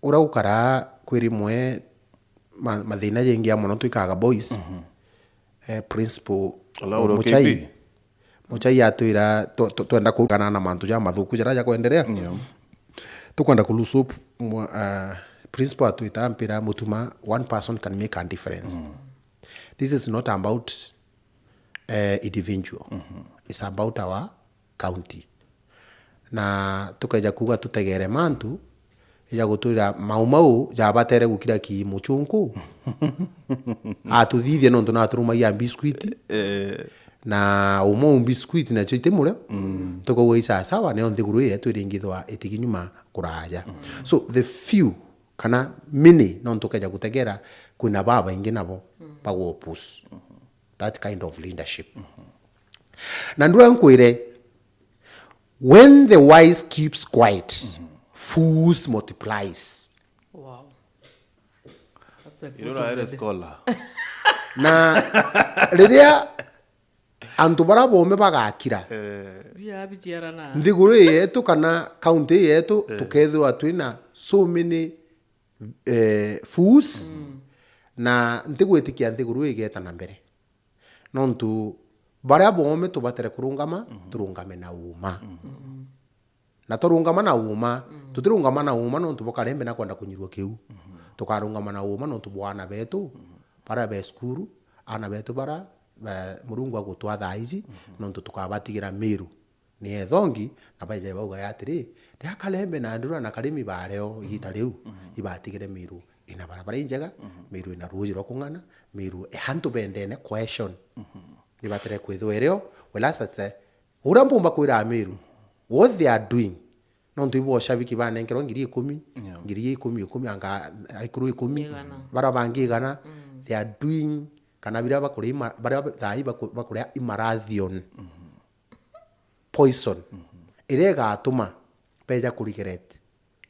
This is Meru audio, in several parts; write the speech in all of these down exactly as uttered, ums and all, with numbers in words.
Uria gukaraa kwi rimwe ma-, mathina jaingi ya mono twikaga boys, eh, principal Ola uria Muchai. K P. Muchai atwira tw-, tw-, twenda kurugana na mantu ja mathuku jaria jakwenderea. Yeah. Tukwenda ku lose hope, mwa-, ah, principal atwita mpira mutuma, one person can make a difference. This is not about, eh, individual. It's about our county. Na tukeja kuuga tutegere mantu, ija gutwira mau mau jabatere gukira ki muchunku. Atuthithia nontu naturumagia biscuit. Eh. Na umwe u biscuit nacio iti murio. Tukauga i sawa sawa, nio nthiguru ii yetu iringithwa itiginyuma kuraja. So the few kana many, nontu ukeja gutegera, kwina babaingi nabo bagwo oppose that kind of leadership. Na ndura nkwire, when the wise keeps quiet, fools multiplies. Wow. That's a good Irora one. Ere scholar. Na riria antu bara bome bagakira, eh, bia biciarana. Nthiguru ii yetu kana county ii yetu, eh, tukethirwa twina so many, eh, fools, na ntigwitikia nthiguru igeta na mbere. Nontu baria bome tubatere kurungama, turungame na uuma. Na twarungama na uuma, tutirungama na uuma nontu bwa karembe na kwenda kunyirua kiu. Tukarungama na uuma nontu bwa aana betu, baria be cukuru, aana betu bara, ba-, Murungu agutwa thaa iji, nontu tukabatigira Miru. Ni ethongi, na baije bauga atiri, riria karembe na ndura na karimi bareo igita riu, ibatigire Miru ina barabara injega, Miru ina ruuji rwa kung'ana, Miru e antu bendene cohesion. Nibatere kwithwa irio, whereas that, eh, uria mbumba kwira Amiru, what they are doing, nontu ibo shabiki banenkerwa ngiri ikumi, yeah, ngiri ikumi, ikumi, anga aikuru ikumi, igana, bara bangi igana, they are doing, kana biria bakuria ima-, baria ba-, thaa ii baku-, bakuria imarathion. Poison, iria igatuma beja ku regret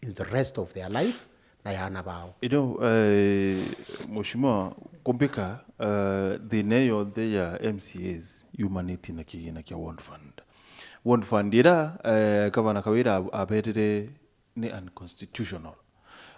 in the rest of their life na ya aana bao. You know, eh, Mheshimiwa, kumbika, eh, thina iyo yonthe ya M C As yumanite na kigina kia Ward Fund. Ward Fund ira, eh, Gavana Kawira ab-, aberire ni unconstitutional.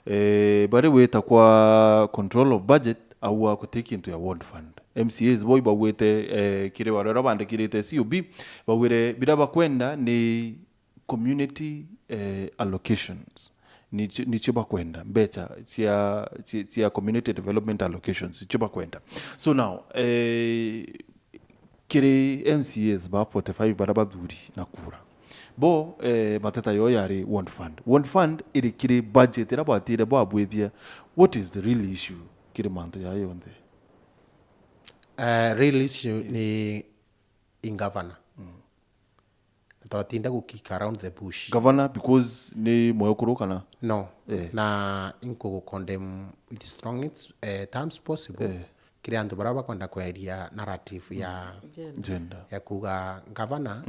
Eh, bari gwita kwa control of budget, aua guti kintu ya Ward Fund. M C As bo ibauite, eh, kiri baria bandikirite C O B, bauire biria bakwenda ni community, eh, allocations. Nicio, nicio bakwenda, mbeca cia, cia, cia community development allocations, nicio bakwenda. So now, eh, kiri M C As ba forty-five baria bathuri na kura. Bo, eh, mateta yo yari Ward Fund. Ward Fund iri kiri budget iria bwatire bwabwithia. What is the real issue kiri mantu ya yonthe? Eh, real issue ni in governor. Twatinda gu kick around the bush. Governor because ni mwekuru kana? No. Eh. Na inkugu condemn with strong, eh, terms possible. Eh. Kiri antu baria bakwenda kweria narrative ya, gender, ya kuuga gavana,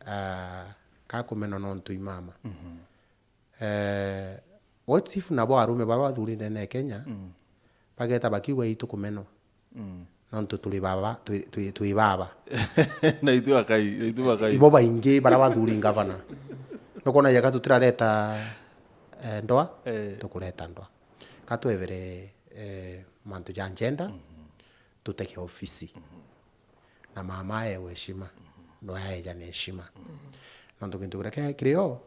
ah, kakumenwa nontu i mama. Eh, what if nabo arume baba bathuri ndene ya Kenya, bageta bakiuga, "Itukumenwa. Nontu turi baba, twi, twi, twi baba." Na ithu akai, na ithu akai. Ibo baingi baria bathuri gavana. Nukwona yeka tutirareta, eh, ndoa, eh, tukureta ndoa. Ka twebere, eh, mantu ja gender, tutege ofisi. Na mama aewe heshima, no aeja na heshima. Nontu kintu kiria kia-, kirio,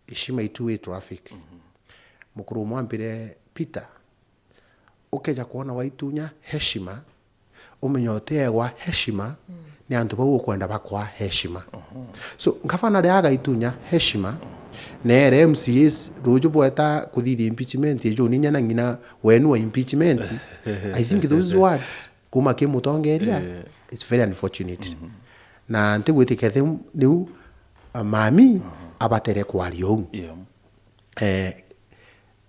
heshima i two-way traffic. Mukuru umwe ambire, Peter, ukeja kwona waitunya heshima, umenye uteegwa heshima ni antu bau ukwenda bakwa heshima. So, ngavana riria agaitunya heshima, neere M C As ruju bweta kuthithia impeachment, iju ninya na ng'ina wenu wa impeachment, I think those words kuma ki mutongeria, eh, it's very unfortunate. Na ntigwitikethia niu, uh, mami abatere kwaria uu. Yeah. Eh,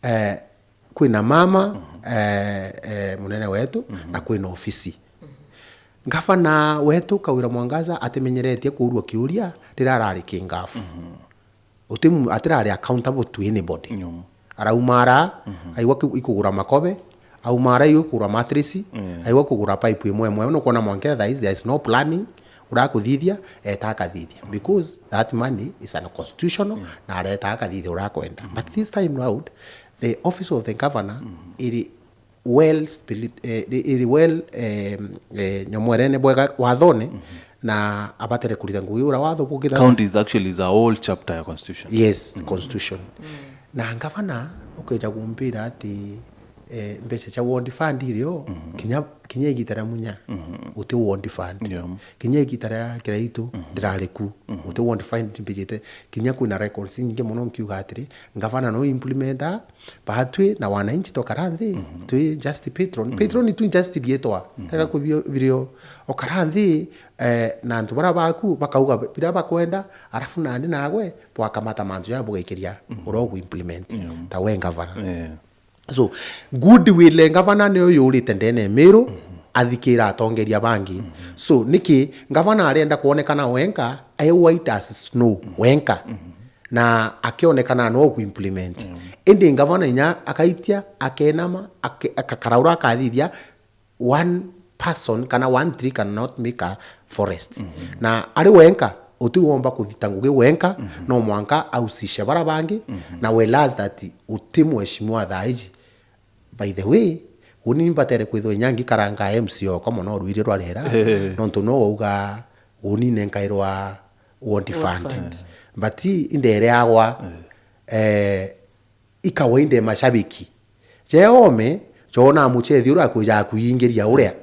eh, kwina mama, eh, eh, munene wetu, na kwina ofisi. Ngavana wetu Kawira Mwangaza atimenyeretie kuurua kiuria riria arari kingafu. Uti mu-, atirari accountable to anybody. Arauma ara, aigua ki-, ikugura makobe, auma ara aigua ikugura mattress, aigua kugura pipe imwe imwe. Nukwona mwanka thaa ici, there is no planning, urakuthithia, eta akathithia. Because that money is unconstitutional, na areta akathithia urakwenda. But this time round, The office of the governor iri well spirit, eh, iri well, eh, eh, nyomwerene bwega wathone, na abatere kurita ngugi ura watho bukitha. Counties actually is a whole chapter ya constitution. Yes, constitution. Na ngavana ukeja kumbira ati, eh, mbeca cia ward fund irio, kinya, kinya igita ria munya, uti ward fund. Yeah. Kinya igita ria Kiraitu, ndirari ku, uti ward fund mbijite. Kinya kwina records nyingi muno nkiuga atiri, ngavana no implementa, batwi na wananchi tokara nthi, twi just patron. Patron tu just rietwa. Tega kwibio birio okara nthi, eh, na antu bara baku bakauga biria bakwenda, arafu nandi nagwe bwakamata mantu jaya bugaikiria uria ugu implement. Ta we ngavana. Yeah. So, goodwill ya ngavana niyo yurite ndene ya Meru, athikira atongeria bangi. So, niki ngavana arenda kwonekana wenka, e white as snow, wenka. Na akionekana no ku implement. Indi ngavana inya akaitia, akenama, ake-, akakara uria akathithia, one person kana one tree cannot make a forest. Na ari wenka, uti womba kuthita ngugi wenka, no mwanka aucishe bara bangi, na whereas that uti mheshimiwa thaa iji. By the way, uni mbatere kwithwa inya ngikaranga M C okwa mono rwiri rwa rera, nontu no wauga uni nenkairwa ward fund. But indere agwa, eh, ikawaida mashabiki. Jeome, jona muchethi uria akwija kuingiria uria.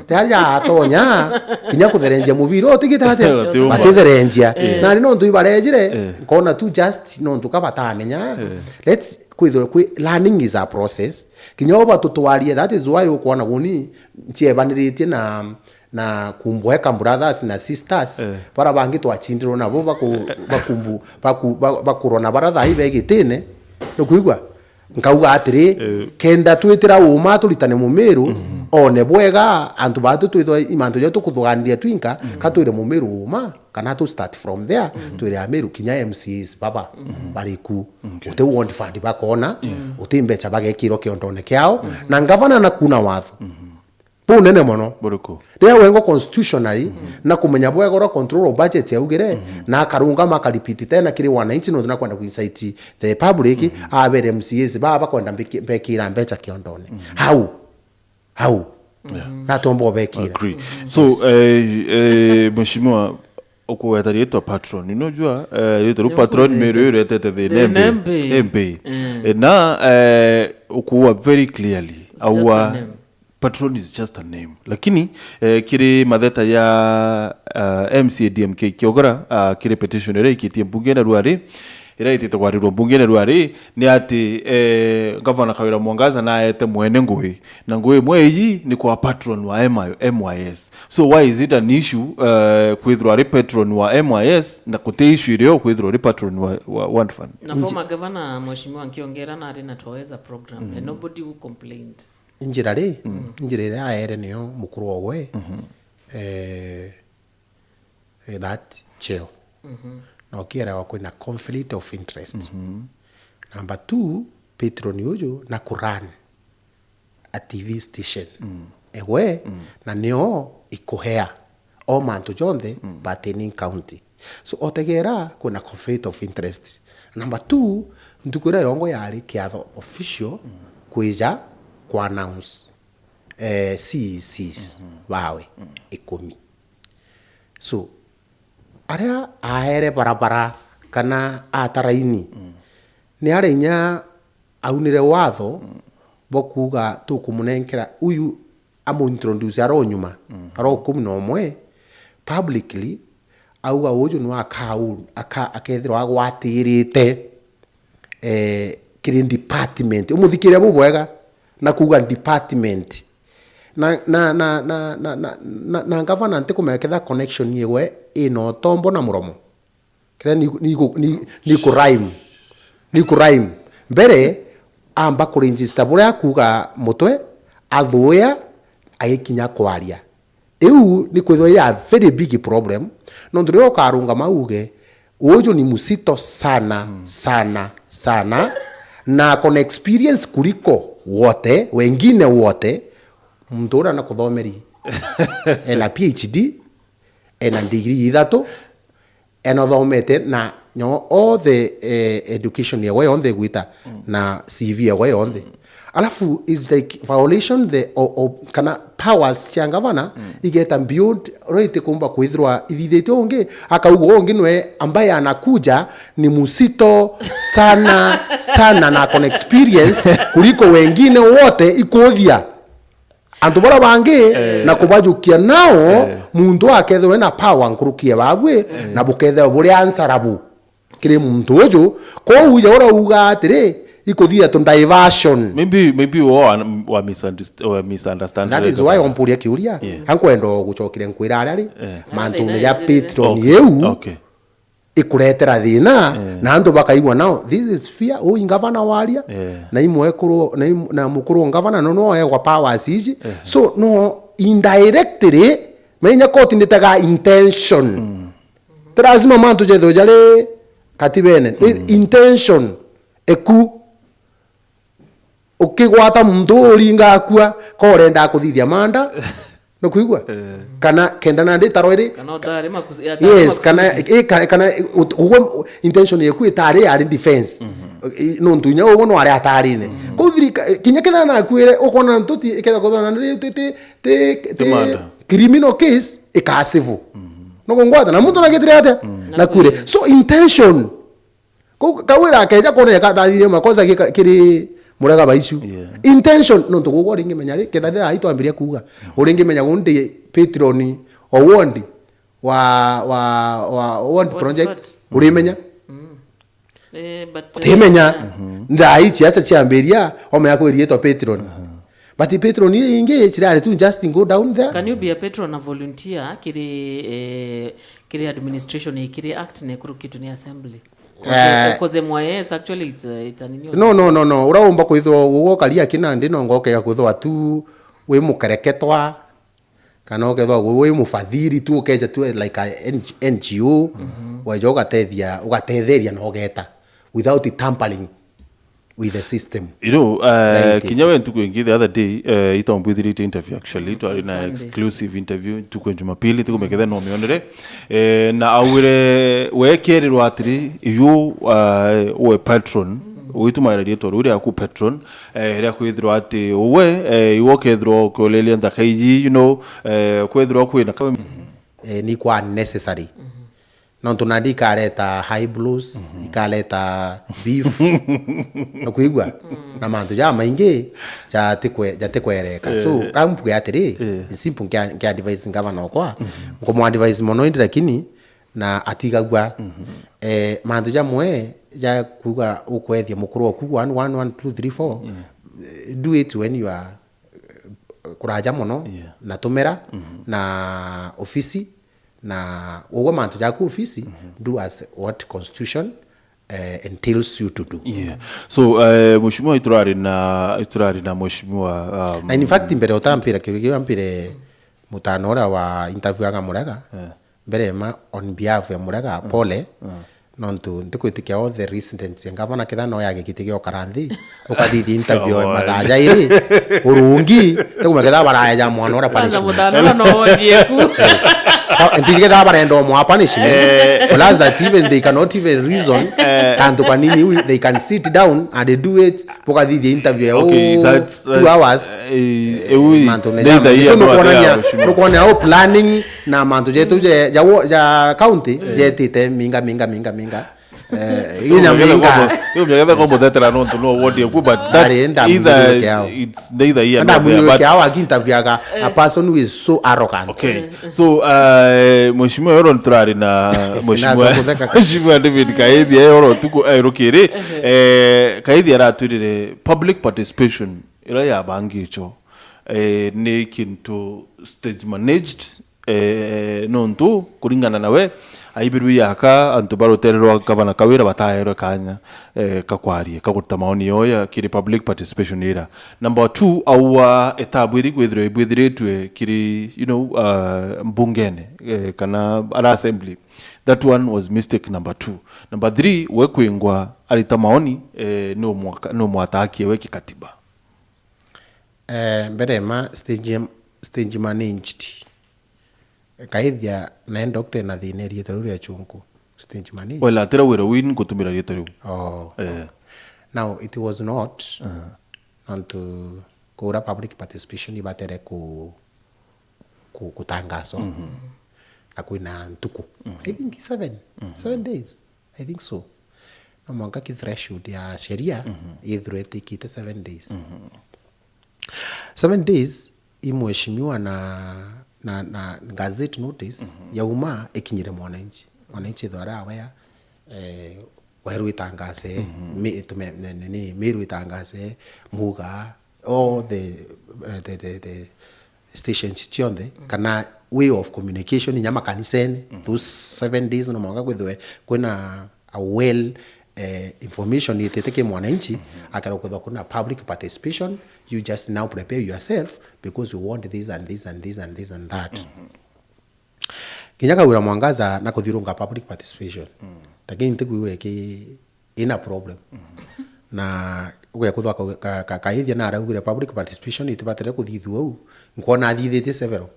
Riria jatonya, kinya kutherenjia mubira, utigite atia? Batiumba. Batitherenjia. Na ni nontu ibarejire, nkona tu just nontu ka batamenya. Let's, kwithwe, kwi, learning is a process. Kinya o batutwarie, that is why ukwona guni nchiebaniritie na na kumbweka brothers na sisters, bara bangi twachindirwo nabo baku-, bakumbu-, baku-, ba-, bakurwa na bara thai begitine, nukwigua? Nkauga atiri, kenda twitira uma turitane Mumiru, one bwega, antu batu twithwa imantu ja tukuthuganiria twinka, ka twire Mumiru uma, kana tu start from there, twire Amiru kinya M C As baba, bariku. Uti ward fund bakona, uti mbeca bagekirwo kiondone kiao, na ngavana na kuna watho. Bunene mono. Buriku? Riria wengwa constitutionally, na kumenya bwega uria control of budget yaugire, na akarungama akaripiti tena kiri wananchi, nontu nakwenda kuincite the public, abere M C As baa bakwenda mbiki-, mbekira mbeca kiondone. How? How? Yeah. Natomba ubekira. Agree. So, eh, eh, Mheshimiwa, ukuweta riitwa patron. Unajua, eh, riitwa riu patron, Meru iretete thina imbi. Imbi. Eh, na, eh, ukuwa very clearly. It's just a name. Patron is just a name. Lakini, eh, kiri matheta ya, ah, M C A D M K Kiogora, ah, kiri petition iria ikitie mbungene rwari, iria itite kwarirwa mbungene rwari, ni ati, eh, Gavana Kawira Mwangaza naete mwene ngui, na ngui imwe iji ni kwa patron wa M I, M Y S. So why is it an issue, eh, kwithirwa ari patron wa M Y S na kuti issue irio kwithirwa ari patron wa, wa ward fund? Na former governor, Mheshimiwa Nkiongera, nari na Twaweza program, and nobody who complained. Injira ri, injira iria aere niyo mukuru ogwe, eh, eh, that cheo. Na ukierewa kwina conflict of interest. Number two, patron uju na kuran a T V station. Ewe, na nio ikuhea o mantu jonthe pertaining county. So, otegera kwina conflict of interest. Number two, ntuku iria yongo yari kiatho official kwija ku announce, eh, C E Cs bawe ikumi. So, aria aere barabara kana ataraini, ni aria inya aunire watho bwa kuuga tukumunenkera uyu amu introduce aro nyuma, aro kumi na umwe, publicly, auga uju nwe aka-, aka-, akethirwa agwatirite, eh, kiri department. Umuthikiria bubwega, na kuuga department. Na, na, na ngavana ntikumenya ketha connection yewe ina utombo na muromo. Kethira ni, ni, ni, ni ku rhyme. Ni ku rhyme. Mbere, amba ku register buria akuuga mutwe, athuya, agikinya kwaria. Iu ni kwithirwa iri a very big problem, nontu riria ukarungama uuge, uju ni mzito sana, sana, sana, na ako na experience kuliko wote, wengine wote, muntu uria nakuthomeri. Ena P H D, ena degree ithatu, ena uthomete na Nyo, all the, eh, education yawe yonthe igwita na C V yawe yonthe. Alafu is like violation the, o, o, kana powers cia ngavana igeta beyond, right, kumba kwithirwa ithithitio ungi, akauga ungi nwe ambaye anakuja ni msito sana, sana na akona experience kuliko wengine wote ikuthia antu bara bangi na kubajukia nao, muntu akethirwe na power nkuruki ya babwe, na bukethirwa buri ansarabu kiri muntu uju. Kou ja urauga atiri, ikuthia tu diversion. Maybe, maybe wa, wa misunderst-, wa misunderstand. That is why ompuria kiuria. Yeah. Ankwenda gucokire nkwira aria ri, mantune ja Patreon. Okay, iu okay. Ikuretera thina, na antu bakaigua nao, this is fear, ui ngavana waria, na imwekuru, na im-, na mukuru ngavana no, no egwa powers ici. So, no, indirectly, menya koti nditaga intention. Ti lazima mantu jetho jari katibene. I-, intention eku. Ukigwata muntu uringa akua, ko urenda kuthithia manda. Nukwigua? Kana kenda nandi itaro iri. Kana utari makus-, atari yes, kana, makusudi. I, ka-, kana ut-, ugwe intention yeku itari yari defense. I, nontu inya ugwe no ari atarine. Kou thirika-, kinya ketha nakuire, ukona ntuti, iketha kuthona nandi ti, ti, ti, ti manda. Criminal case, ika civil. Nukungwata, na muntu nagitire atia? Nakuire. So intention. Kou kawira akeja kwona eka tathirie makosa gika-, kiri Murega Baicu. Yeah. Intention, nontu gugwa uringimenya ri, ketha thira itwambiria kuuga. Uringimenya gundi Patreon o ward wa, wa, wa ward project, urimenya? Eh, but, eh, utimenya. Thaa ii ciaca ciambiria, omenya kwirietwa Patreon. But Patreon ii ingi cirari tu just go down there. Can you be a patron na volunteer kiri, eh, kiri administration, kiri act na ikurukitwe ni assembly? 'Cause, eh, 'cause M Y S actually it's, uh, it's an union. No, no, no, no. Ura umba kwithirwa ugo karia kinandi no ngokega kwithirwa tu wi mukereketwa, kana ukethirwa wi, wi mufadhili tu, ukeja tu like a N G, N G O, weja ugatethia, ugatetheria na ugeta without tampering with the system. You know, uh, kinya we ntuku ingi the other day, uh, itwambwithiritie interview actually, twari na exclusive interview ntuku ya Jumapili, ntikumenya ketha no mionere. Eh, na augire we kerirwa atiri, you, uh, we patron, witumaira rietwa riu riaku patron, eh, ria kwithirwa ati uwe, eh, iwe ukethirwa ukioleria nthaka iji, you know, eh, kwithirwa kwina ka- Eh, ni kwa necessary. Nontu nandi ikareta high blows, ikareta beef. Nukwigua? Na mantu ja maingi jatikwe-, jatikwereka. So, kampuge atiri, ni simple nkia, nkia advice ngavana okwa. Nkumu advice mono indi lakini na atigagua. Eh, mantu jamwe ja kuuga ukwethia mukuru oku one, one, one, two, three, four, eh, do it when you are kuraja mono, na tumera, na ofisi, na ugwe mantu jaku ofisi, do as what constitution, eh, entails you to do. Yeah. So, eh, mheshimiwa, iturari na, iturari na mheshimiwa, um, na in fact, mbere utampira kiuria kiu, ampire mutano uria wa interview aga Murega, mbere ma on behalf ya Murega, pole, nontu ntikwitikia all the residents ya ngavana, ketha no yage giti gia ukara nthi, ukathithia interview mathaa jairi, urungi, ndigumenya ketha baraeja mwana uria punishment. Kwanza mutano uria no wodi eku. Yes. Ka-, nti ketha barenda umwa punishment. Plus that even they cannot even reason, kantu kanini, we, they can sit down and do it, bukathithia interview ya two hours. Eh, eh, mantu ni neither here nor there, mheshimiwa. Nukwona how planning na mantu jetu je, ja wo-, ja county jetite minga, minga, minga, minga. Eh, inya minga. Ndigumenya ketha ko muthetera nontu no wodi eku, but that's either, it's neither here nor there, but ndamwirwe kiao aki interview aga a person who is so arrogant. Okay. So, uh, mheshimiwa, yoro turari na mheshimiwa, mheshimiwa David Kaithia, yoro tuku, eh, rukiri, eh, Kaithia aratwirire public participation iria yabangichwo, eh, ni kintu stage managed, eh, nontu kuringana nawe, aibirwe yaka antu ba rutere rwa gavana Kawira bataerwe kanya, eh, ka kwaria, ka kuruta maoni yoya kiri public participation ira. Number two, aua etabu iri kwithirwa ibwithiritwe kiri, you know, uh, mbungene, eh, kana ara assembly. That one was mistake number two. Number three, we kwingwa arita maoni, eh, no mwaka, no mwatakie we kikatiba. Eh, mbere ma stage, stage managed. Kaithia nae doctor ena thina erieta riu ria chunku. Stage managed. Well, atira wira win gutumira riitwa riu. Oh. Eh. Now, it was not, nontu kuura public participation ibatere ku, ku, kutangaswa. Na kwina ntuku. I think seven. Seven days. I think so. No mwanka ki threshold ya sheria ithirwe itikite seven days. Seven days, i mheshimiwa na, na, na gazette notice yauma ikinyire mwananchi. Mwananchi ethwa ari aware, eh, Weru itangase, mi-, tume-, ne-, ne-, ni, Meru itangase, Muga, all the, eh, the, the, the stations cionthe, kana way of communication inya makanisene, those seven days no mwanka kwithwe kwina a well, eh, information itite ki mwananchi, akera kwithwa kuna public participation, you just now prepare yourself because we want this and this and this and this and that. Kinya Kawira Mwangaza na kuthiurunga public participation. Lakini ntikwigua iki ina problem. Na ugeekuthwa ka, ka, ka, Kaithia na araugire public participation itibatire kuthithua u. Nkwona athithitie several.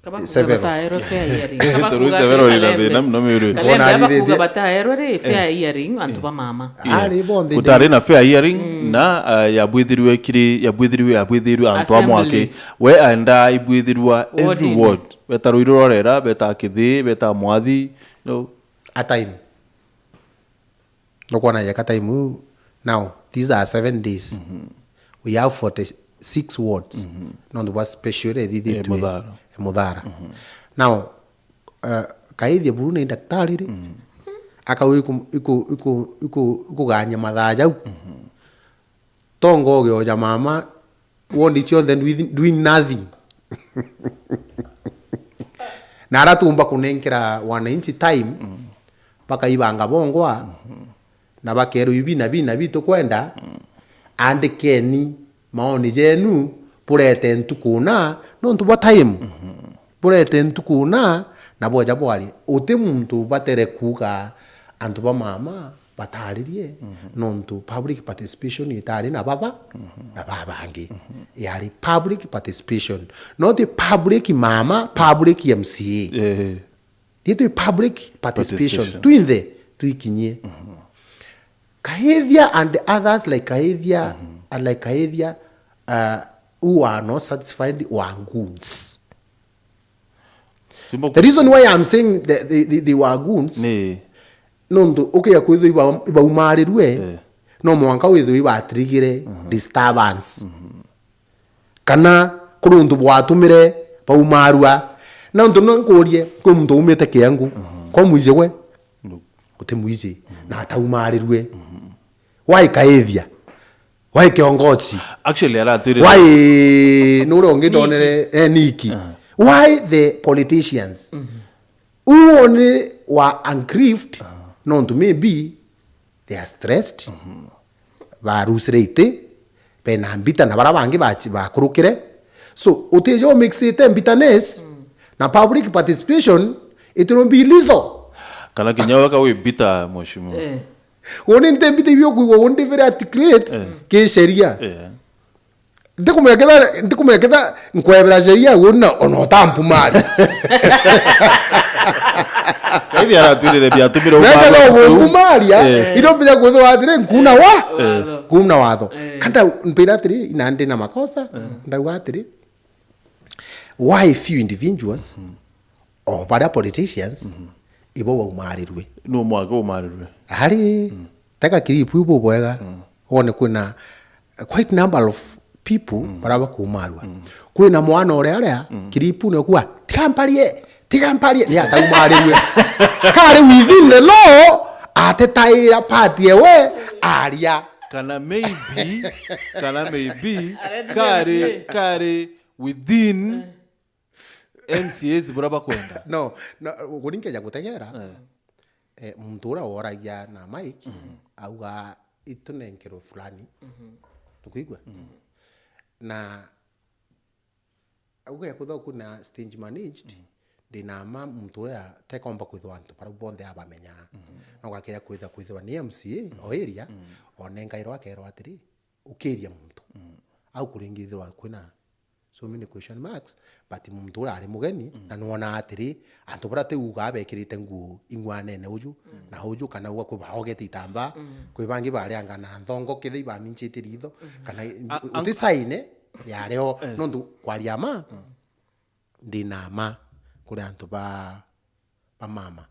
Kaba kuga several. Bataerwe fair hearing. Kaba kuga several ri na thina muno Miru. Kalenda kaba kuga bataerwe ri fair hearing antu ba mama. Ari bonthe gutari na fair hearing na, ah, yabwithirwe kiri, yabwithirwe, yabwithirwe antu a mwaki. Assembly. We aenda ibwithirwa every ward. Ward-ini. Beta Ruiru rorera, beta Kithii, beta Mwathi. No. A time. Nukwona yeka time iu, now, these are seven days. We have forty-six wards. Nontu bwa special area ithithitwe, eh, Muthara. Eh, Muthara. Now, eh, Kaithia buru ni daktari ri, akau iku-, iku-, iku-, iku-, ikugania mathaa jau. Tongo ugioja mama, ward cionthe doing, doing nothing. Na ara tuumba kunenkera wananchi time, bakaibanga bongwa, na bakerwa ibi na bi na bi tukwenda, andikeni maoni jenu, burete ntuku na, nontu bwa time. Burete ntuku na, na bweja bwaria. Uti muntu batere kuuga antu ba mama, bataaririe, nontu public participation itaari na baba, na babangi. Yari public participation. Not public mama, public M C A. Eh. Riitwa public participation. Participation. Twinthe, twikinyie. Kaithia and others like Kaithia, and like Kaithia, uh, who are not satisfied were goons. Simple. The reason why I'm saying that they, they, they were goons, ni nontu ukiya kwithwa iba-, ibaumarirue, eh, no mwanka withwe ibatirigire disturbance. Kana kuri untu bwatumire baumarua. Na untu no nkurie, kwi muntu umite Kiangu, kwa mwiji gwe? Uti mwiji, na ataumarirue. Why Kaithia? Why Kiongochi? Actually, aratwirire. Why nuria ungi ndonere, eh, Niki? Why the politicians? Who only were aggrieved, nontu maybe they are stressed, barusire iti, bena mbita na bara bangi bachi-, bakurukire. So, utija umixite bitterness na public participation, it will be lethal. Kana kinya weka wi bitter, mheshimiwa. Eh. Uni nte mbita ibio kwigwa, uni very articulate, eh, ki sheria. Eh. Ntikumeketha, ntikumeketha nkwebera sheria uni na ona utampumaria. Kaithi aratwirire biatumire. Weketha umari uguo umpumaria, eh, irio mbija kwithwa atiri nkuna wa? Eh. Nkuna watho. Eh. Kanda mpira atiri, ina ndi na makosa, eh, ndauga atiri, why few individuals, mhm, o baria politicians, mhm, ibo baumarirwe. No mwaka umarirwe. Ari, mm, teka clip iu bubwega, mm, wone kwina a quite number of people, mm, baria bakumarua. Mm. Kwina mwana uria aria, mm, clip ni okua, "Tiga mparie, tiga mparie," ni ataumarirwe. Kari within the law, atetaira party ewe, aria. Kana maybe, kana maybe, arenda kari, M C A, kari within, eh, M C As buria bakwenda. No, no, kuri nkeja gutegera, eh, eh, muntu uria woragia na mic, mhm, auga, "Itunenkerwe fulani." Mhm. Tukwigua? Mhm. Na auga ekutha kuna stage managed, mhm, ndina ma muntu uria tekomba kwithwa antu baria bonthe abamenya. Mhm. No gakeja kwitha kwithirwa ni M C A, mhm, o area, mhm, onengairwa akerwa atiri, ukiria muntu. Mhm. Au kuringithirwa kwina So many question marks, but muntu uria ari mugeni, na nwona atiri, antu baria ti uga bekirite nguo ing'wanene uju, na uju, kana uga kwi baogete itambaa, kwi bangi barianga na nthongo kethira ibaminchite ritho, kana A-, uti ank- sign yari o, nontu kwaria ma, ndina ma kuri antu ba, ba mama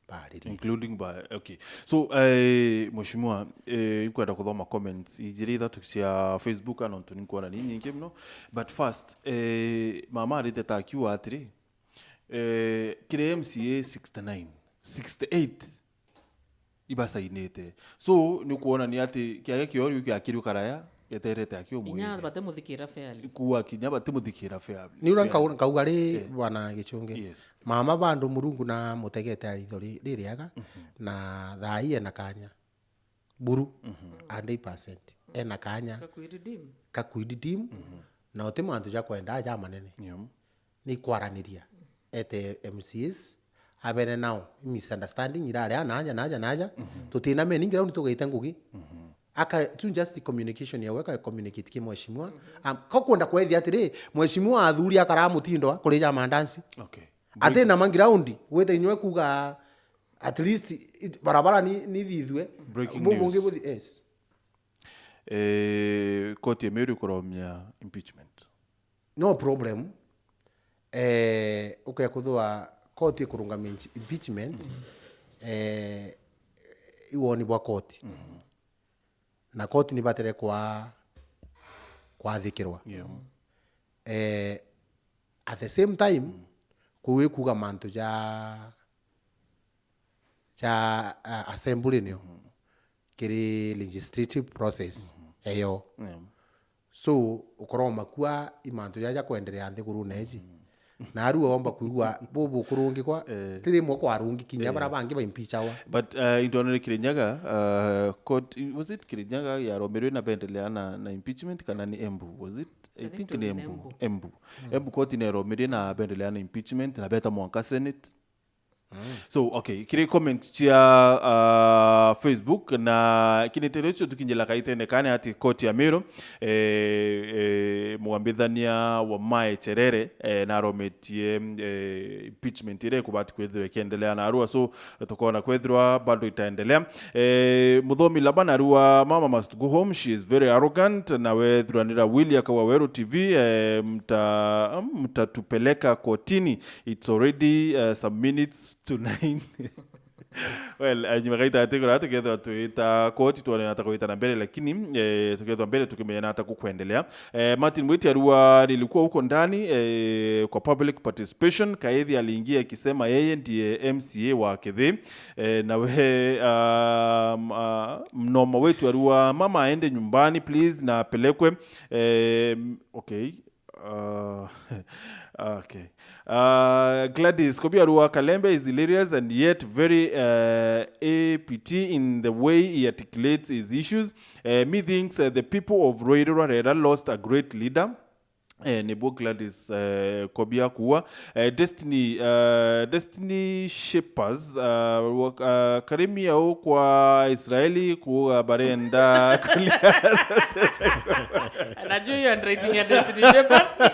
baririe. Including by, okay. So, eh, Mheshimiwa, eh, nkwenda kuthoma comments ijiri ithatu cia Facebook, nontu ninkwona ni nyingi muno. But first, eh, mama arite ta akiuga atiri, eh, kiri M C A sixty-nine, sixty-eight ibasainite. So, ni kuona ni ati kiaga kiori kiakirwe karaya, geterete akio inya mwiri. Batimuthikira fairly. Kuwa kinya batimuthikira fairly. Ni ura nkau-, nkauga ri, eh, bwana Gichungi. Yes. Mama bandu Murungu na mutegete aritho ri-, ririaga, na thaa ii ena kanya. Buru, hundred percent. Ena kanya. Kakwiredeem. Kakwiredeem. Na uti mantu ja kwenda aja manene. Yeah. Ni kwaraniria. Ete M C As, abene nao. Misunderstanding irari a naja, naja, naja. Tutina meaning ground tugaite ngugi. Aka, tu just communication ya weka communicate ki mheshimiwa. Am, ko kwenda kwethia atiri, mheshimiwa athuri akara mutindo a kuri ja mandansi. Okay. Ati na manground, gwita inywe kuga at least it, barabara ni, ni thithue. Breaking news. Buthi, yes. Eh, koti ya Meru ikuromia impeachment. No problem. Eh, ukekuthwa koti ikurungamia impeachment, eh, iwoni bwa koti. Na koti ni batere kwa, kwathikirwa. Yeah. Eh, at the same time, kuu ikuga mantu ja, ja, uh, assembly nio kiri legislative process eyo. Yeah. So, ukorwa makua i mantu jaja kwenderea nthigurune iji. Na aru omba kwigua bubu kurungikwa, eh, ti rimwe kwarungi kinya, eh, bara bangi baimpichawa. But, uh, into Kirinyaga, uh, court, was it Kirinyaga yaromirwe na bendelea na, na impeachment kana ni Embu? Was it? I think ni Embu. Embu. Embu court neromirwe na bendelea na impeachment na beta mwanka Senate. So, okay, kiri comment cia, uh, Facebook na kinitiro icio tukinyila kaitene kane ati koti ya Meru, eh, eh, mugambithania wa Mae Cherere, eh, narometie, eh, impeachment iria ikubati kwithirwa ikiendelea na arua. So, tukona kwithirwa bado itaendelea. Eh, muthomi Laban arua, "Mama must go home, she is very arrogant," na wethuranira Willy akawa Weru T V, eh, mta-, mtatupeleka kotini. It's already, uh, some minutes to nine. Well, eh, nyuma gaita ati kura tukethwa twita koti twone ata kwita na mbere, lakini, eh, tukethwa mbere tukimenya na ata kukwendelea. Eh, Martin Mwiti arua, "Nilikuwa huko ndani, eh, kwa public participation. Kaithi aliingia akisema yeye ndiye M C A wa Kithi." Eh, na we, um, uh, mnoma wetu arua, "Mama aende nyumbani, please, na apelekwe." Eh, okay. Uh, okay. Uh, Gladys Kobi arua, "Kalembe is hilarious and yet very, uh, A P T in the way he articulates his issues. Uh, me thinks, uh, the people of Ruiru Rwarera lost a great leader." Eh, nibuo Gladys, eh, Kobi akuwa. Eh, Destiny, uh, Destiny Shapers, uh, wa-, uh, "Karimi au kwa Israeli kuga barenda kulia." Najua hiyo handwriting ya Destiny Shapers.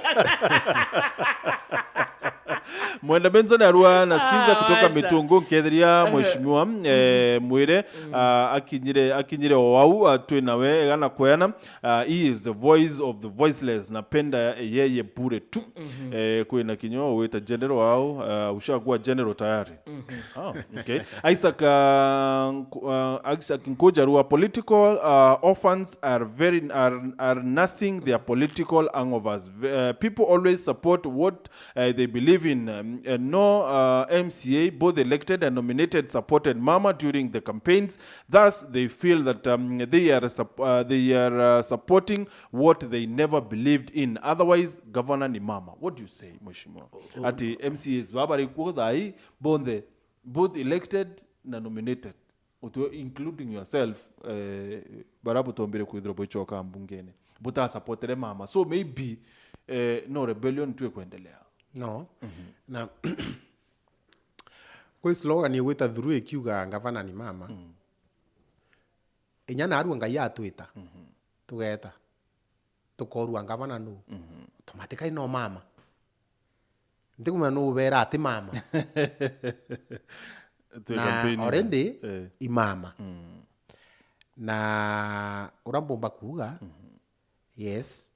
Mwenda Benson arua, "Nasikiza Ah, kutoka wacha. Mitungu, nketheria mheshimiwa, eh, mwire, ah, akinyire, akinyire o wau, ah, twi nawe, egana kweana. Ah, he is the voice of the voiceless. Napenda yeye bure tu." Eh, kwina kinya wita general wao, ah, ushakuwa general tayari. Ah, okay. Isaac, ah, Nku-, ah, Isaac Nkuja arua, "Political, ah, orphans are very, are, are nursing their political hangovers. V-, uh, people always support what, uh, they believe in. Um, uh, no, uh, M C A, both elected and nominated, supported Mama during the campaigns. Thus, they feel that, um, they are sup-, uh, they are, uh, supporting what they never believed in. Otherwise, governor ni Mama." What do you say, Mheshimiwa? Ati M C As baba bari kuo thaa ii, bonthe, both elected na nominated, utu-, including yourself, eh, bara butombire kwithirwa bwichoka mbungene, butasupportere Mama. So maybe, eh, no rebellion twi kwendelea. No. Na kwi slogan igwita through ikiuga, "Gavana ni Mama." Inya narua Ngai atwita, tugeta. tukorua ngavana nu? Mhm. Automatically no mama. Ntikumenya nu ubera ati mama. Twi na campaign-ini. Already, eh, i mama. Mm. Na uria mbumba kuuga, mhm, yes,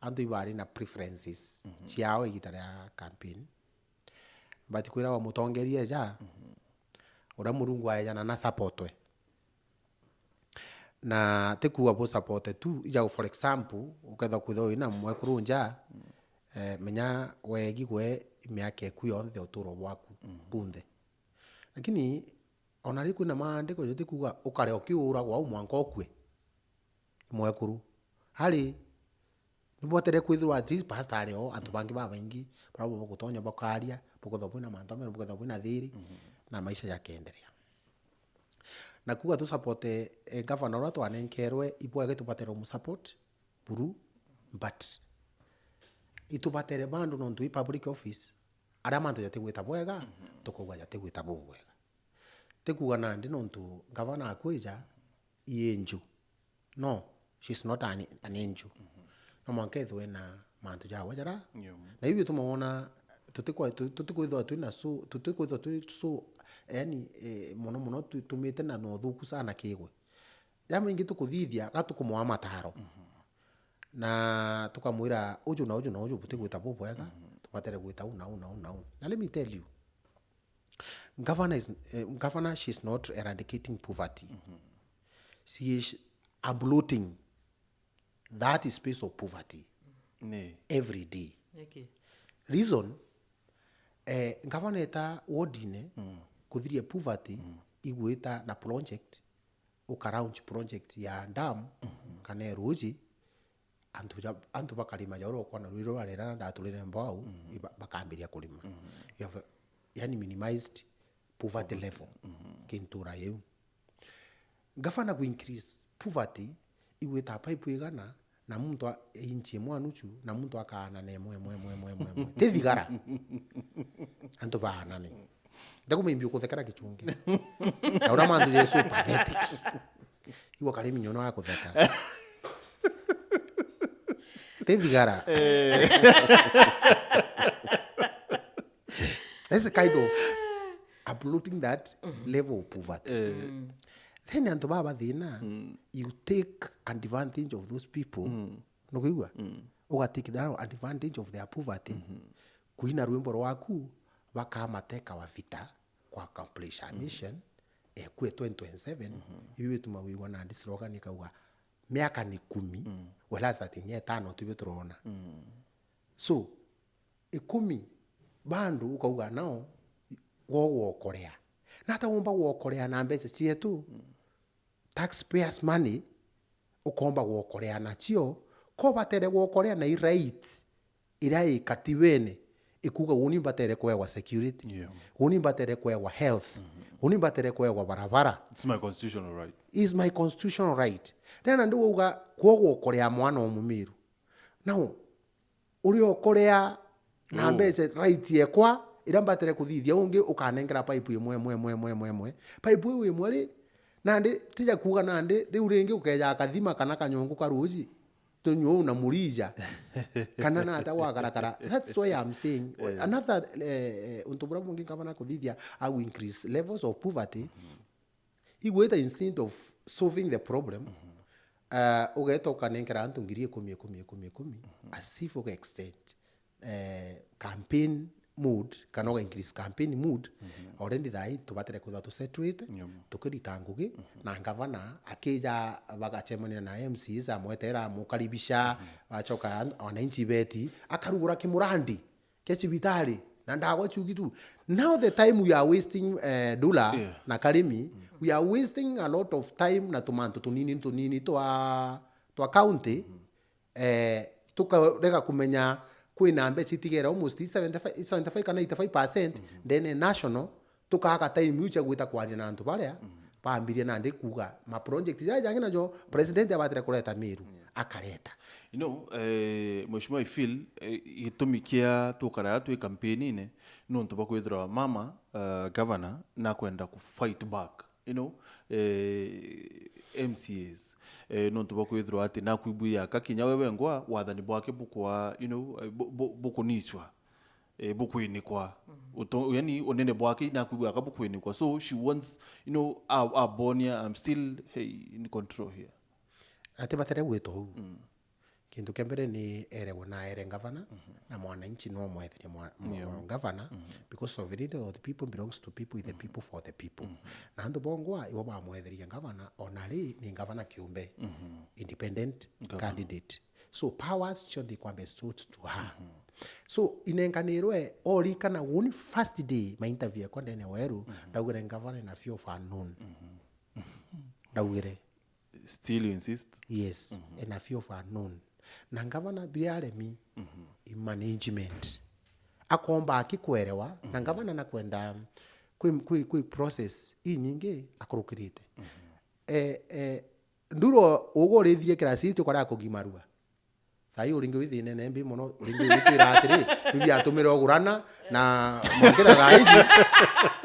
antu ibari na preferences, mhm, ciao igita ria campaign. But kwirawa mutongeria eja, mhm, uria Murungu aejana na supportwe. Na ti kuuga bu support tu, ija for example, ukethwa kwithwa wina mwekuru nja, mm, eh, menya weegigwe miaka eku yonthe uturo bwaku, mm, bunthe. Lakini ona ri kwina maandiko jati kuuga ukare ukiuragwa au mwanka ukue. Mwekuru. Ari, ni bwatere kwithirwa at least pastor ari o, antu bangi babaingi, baria bagutonya bakaria, bukethwa bwina mantu ameru, bukethwa bwina thiri, mhm, na maisha jakeenderea. Na kuuga tu support, eh, governor uria twanenkerwe, ibwage tubatere umusupport, buru, but itubatere bandu nontu i public office, aria mantu jatigwita bwega, mhm, tukauga jatigwita bubwega. Ti kuuga nandi nontu ngavana akwija, i enju. No, she's not an, an angel. Mhm. No mwanka ethwe na mantu jawe jara. Yeah. Na iu bituma wona tutikwa-, tu-, tutikwithwa twina so, tutikwithwa twi so, yani, eh, mono mono tu-, tumite na na uthuku sana kigwe. Jamaingi tukuthithia, ga tukumwaa mataro. Mhm. Na tukamwira, "Uju na uju na uju butigwita bubwega, mhm, tubatere gwita u na u na u na u." Na let me tell you, Governor is, eh, governor, she's not eradicating poverty. Mhm. She is uprooting that space of poverty. Ni. Every day. Okay. Reason, eh, governor eta ward-ine, mm, kuthiria poverty, mm, igwita na project, uka launch project ya dam, mhm, kana ya ruuji, antu ja-, antu bakarima ja uria ukona rwiri rwarera na ndaturire mbao, mhm, iba-, bakambiria kurima. Mhm. You have, yani, minimized poverty level, mhm, kintura yeu. Gavana ku increase poverty, igwita pipe igana, na muntu a-, inchi imwe na nuchu, na muntu akaanana imwe, imwe, imwe, imwe, imwe, imwe. Ti thigara. Antu baanane. Ndakumimbi ukuthekera gichungi. Na uria mantu Jesu pathetic. Igua kari minyo no akutheka. Ti thigara. Eh. That's a kind of uprooting that, mhm, level of poverty. Eh. Mm. Then antu baba thina, mm, you take advantage of those people. Mm. Nukwigua? Mm. Uga take down advantage of their poverty. Mhm. Kuina rwimbo rwaku, bakamateka wa vita kwa accomplish a, mm, mission, eh, kue twenty twenty-seven, mhm, ibi bituma wigua nandi slogan ikauga, "Miaka ni kumi, mm, whereas that inya itano tibio turona." Mm. So, ikumi, bandu ukauga nao, gwo gwokorea. Na ata womba gwokorea na mbeca cietu? Mm. Taxpayers money, ukomba gwokorea nacio, ko batere gwokorea na i right iria i katibene, ikuga uni mbatere kwewa security, yeah, uni mbatere kwewa health, mhm, uni mbatere kwewa barabara. It's my constitutional right. Is my constitutional right. Then nandi wauga kwo gwokorea mwana o mumiru. Now, uria ukorea na, no, mbeca right yekwa, iria mbatere kuthithia ungi ukanengera pipe imwe, imwe, imwe, imwe, imwe, imwe. Pipe iu imwe ri, nandi, tija kuuga nandi, riu ringi ukeja kathima kana kanyongu ka ruuji, tunyua uu na murija. Kana nata gwakarakara. That's why I'm saying, eh, another, eh, eh, untu buria bungi ngavana kuthithia, au increase levels of poverty. Mhm. Igwita instead of solving the problem, mhm, uh, ugeeta ukanenkera antu ngiri ikumi, ikumi, ikumi, ikumi, mhm, as if uga extend, eh, campaign mood, kana uga increase campaign mood, mhm, already thaa ii tubatere kwithirwa tuseturite, nyum, tukirita ngugi, mhm, na ngavana akija bagacemania na M Cs, amwetera, amukaribisha, mhm, bacoka an-, wananchi beti, akarugura kimurandi kia cibitari, na ndawa ciugi tu. Now the time we are wasting, eh, Ndula, yeah, na Karimi, mm, we are wasting a lot of time na tumantu tunini tunini twa, twa county, mm, eh, tukarega kumenya kwina mbeca itigere almost seventy-five, seventy-five kana eighty-five percent, mhm, ndene national, tukaaga time iu cia gwita kwaria na antu baria, mhm, baambirie nandi kuuga ma project jaja jangi najo president abatire kureta Meru, yeah, akareta. You know, eh, Mheshimiwa, I feel, eh, gitumi kia tukara twi campaign-ini nontu bwa kwithirwa mama, eh, governor nakwenda ku fight back, you know, eh, M C As. eh, nontu bwa kwithirwa ati nakwibua aka kinya we wengwa wathani bwake bukwa, you know, eh, bu-, bu-, bukunicwa, eh, bukwinikwa. Uto-, yani, unene bwake nakwibua aka bukwinikwa. So she wants, you know, a, a Bonia, I'm still, hey, in control here. Ati batere gwitwa uu. Kintu kia mbere ni erewe na ere ngavana, na mwananchi no mwetherie mwa-, mwa-, Ndio. mwa ngavana, because sovereignty of the people belongs to people, with the people, for the people. Na antu bongwa ibo bamwetherie ngavana, ona ri ni ngavana kiumbe, independent Governor. candidate. So powers cionthe ikwambe stood to her. So inenganirwe, orikana woni first day ma interview yakwa ndene Weru, ndaugire ngavana ina few of unknown. Ndaugire. Still you insist? Yes, ina few of unknown. Na ngavana biria aremi in management. Akomba akikwerewa, na ngavana nakwenda kwi, kwi, kwi process inyingi akurukirite. Eh, eh, nduro ugo urithirie kirasi itu kwara kugimarua. Thaa hii uringi wi thinene mbi mono, uringi witwira atiri, bibi atumire ugurana, na mwangira thaa iji,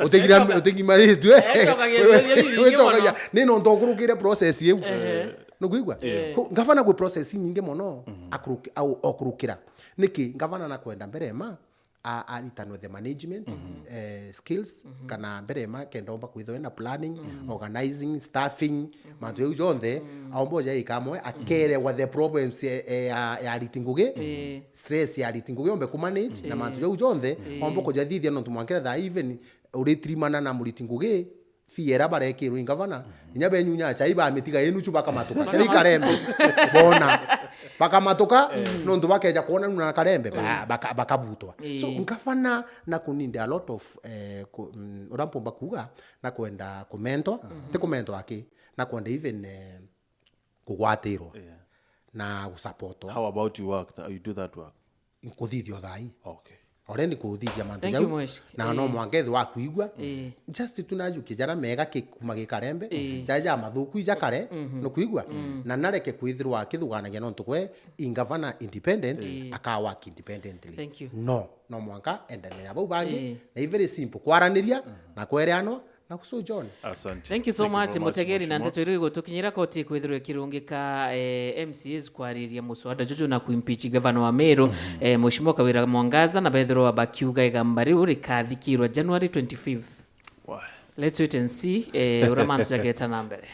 utigira, utigimaritue. Ecokagia bibi bingi Wicokagia. Mono. Ni nontu ukurukire process iu. Ehe. Nukwigua? Yeah. Ko-, ngavana kwi process nyingi mono, akuruki-, au, okurukira. Niki ngavana nakwenda mbere ma, a-, aritanwe the management, eh, skills, kana mbere ma kenda omba kwithwa ena planning, organizing, staffing, mantu jau jonthe, aomba uja ikamwe, akerewa the problems ya, ya, ya ariti ngugi, Eh. stress ya ariti ngugi, ombe kumanage, na mantu jau jonthe, Eh. ombe kujathithia nontu mwankira thaa even uritirimana na muriti ngugi, fee era barekirwe i ngavana, inya benyu nya chai bamitiga inu chu bakamatuka. Bakamatuka. Kethira i karembe, bona. Bakamatuka, nontu bakeja kwona nuna na karembe, ba-, baka-, bakabutwa. So, Ii. ngavana na kuninde a lot of, eh, ku-, mm, uria mpumba kuuga, na kwenda kumentwa, ti kumentwa aki, na kwenda even, eh, kugwatirwa Yeah. na gusapotwa. How about you work, th-, you do that work? Nkuthithia o thaa ii. Okay. Already nkuthithia mantu Thank you, jau. Mwesh. Na no Eh. mwanka ethirwa akwigua. Eh. Just tu najukie jara mega ki kuma gi karembe, Eh. jara ja mathuku ijakare, nukwigua? Na nareke kwithirwa akithuganagia nontu kwe i ngavana independent, Eh. aka work independently. Thank you. No, no mwanka endane na bau bangi, Eh. na i very simple kwaraniria na kwereanwa, Na kuso John. Asante. Thank you so Thank you much, so much, Mutegeri, na Mheshimiwa. Nteto iria igutukinyira koti kwithirwa ikirungika, eh, M C As kwariria muswada juju na kuimpeach gavana wa Meru, eh, Mheshimiwa Kawira Mwangaza, na bethirwa bakiuga igamba riu rikathikirwa January twenty-fifth. Why? Let's wait and see, eh, uria mantu jageta na mbere.